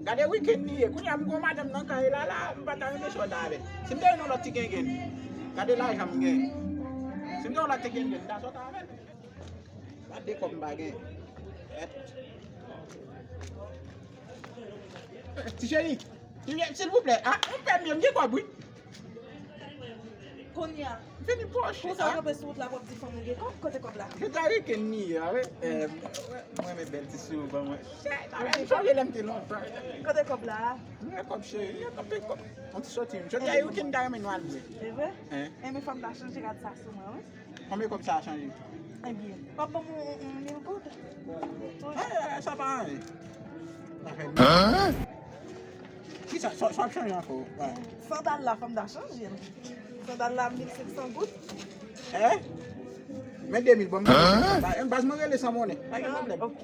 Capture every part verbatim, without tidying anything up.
Gade wikenn li ye. Kounye a m gon madanm nan kay la la, m pa ta renmen sòt avè l. Si m te gen yon lòt ti gengen, gade lajan m gen. Si m te gen yon lòt ti gengen, m ta sòt avè l. Gade kòb m pa gen. Ti cheri, silvouplè, ah, yon pèmi, m gen kòb wi. Kounye a. Vini pòch. Pou sa w kanpe sou wout la, w ap di fanm ou gen kòb, kote kòb la? Jodi a wikenn li ye, wi. Eh, mwen renmen bèl ti souri ban mwen. M sonje lè m te lontan. Kote kòb la? M gen kòb cheri, m gen kòb, kòb. Yon ti soti. Jodi a wikenn m ta renmen nou al bwè. Se vre? Hein? Enben fò m ta chanje rad sa sou mwen, wi. Konbyen kòb sa a chanje? Ebyen, w ap ban m yon, yon mil goud? Eh, sa pa anyen. Sa fè mil. Hein? Kisa, sa, sa w ap chanje ankò? Sandal la, fò m ta chanje l. Sandal la, mil senk san goud. Eh? Men de mil, bon, mwen, baz mwen rele san monnen. Pa gen pwoblèm. Ok.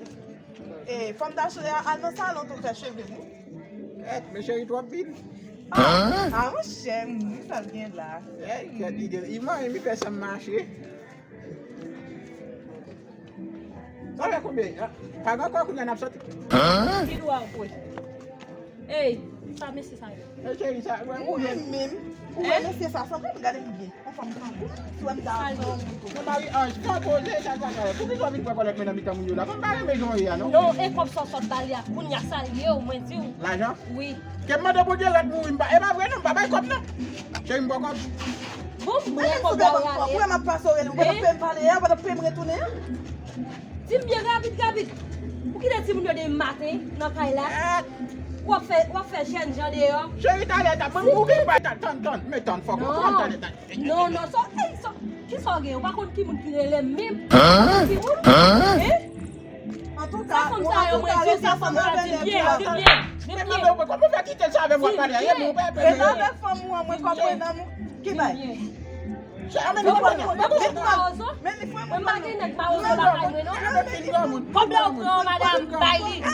Eh, fò m ta chanje, al nan salon tou fè cheve m wi. Kèt, men cheri twòp bil. Ah, ah, monchè, m, sa l gen la. Eh, kèt, li gen, li manyen, li fè san m mache. Sa fè konbyen? Ah, pa gen ankò kounye a n ap soti. Ki dwa w kwe? Ey, sa mesye sa yo? Eh, cheri, sa, ou menm, ou wè mesye sa, sanble m gade m byen. Yon fanm tankou m, si w wè m ta ap pran yon moun pou. Mari Anj, pran poze, sa, sa, sa. Poukisa w vin pran kòlèt mwen nan mitan moun yo la? Mwen pa renmen jan w ye a, non. Non, e kòb sa w sot ba li a, kounye a sa l ye w, mwen di w. Lajan? Wi. Ke m mande Bondye rad mouri, m pa, e pa vre non, m pa bay kòb non. Cheri, m pran kòb. Bon, m pran kòb la, w ale. Ou wè m ap pase w rele, ou pa t ap peye m pale a, ou pa t ap peye m retounen an. Di m byen rapid, rapid. Ou kite timoun yo demen maten nan kay la. W ap fè, w ap fè jènjan deyò. Cheri, talè, ta, mwen, ou gen pa, ta, tann, tann, men tann, fòk, ou pran talè, talè. Non, non, sa, ey, sa, kisa w gen? Ou pa konn ki moun ki rele m menm? Ki moun? Hein? Antouka, sa fanm sa yo, mwen di w, sa fanm sa, di byen, di byen, di byen. Kòman w fè kite l sa avè m w ap pale a? E avè fanm ou an, mwen konprann nan mwen. Ki bay? Mwen pa gen nèg mawozo lakay mwen non. Kòb la ou pran an, madanm, bay li. E,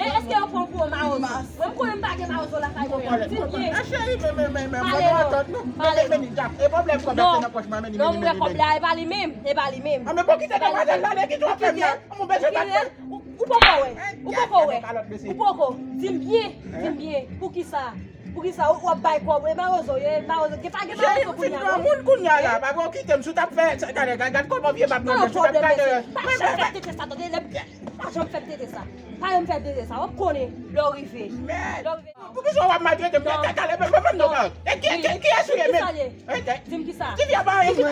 èske yo pran pou ou mawozo? Mwen m konnen m pa gen mawozo lakay mwen. Di byen. Pale non. Pale non. Non, non, m wè kòb la, e pa li menm, e pa li menm. Ou poko wè, ou poko wè, ou poko. Di m byen, di m byen. Poukisa? Poukisa w ap bay kòb? E mawozo, e mawozo. Gen pa gen mawozo kounye a non. Moun kounye a la, pa gen w kite m sou t ap fè, gade, gade, gade kòman vye bab mwen fè sou t ap gade. Pa janm fè tete sa, tande, lè, pa janm fè tete sa. Pa janm fè tete sa, w ap konnen lè w rive. Lè w rive. Poukisa w ap maltrete m? Gade, gade, gade, gade, gade. E ki, ki, kiyès ou ye menm? Di m kisa? Ti fi a pa anyen.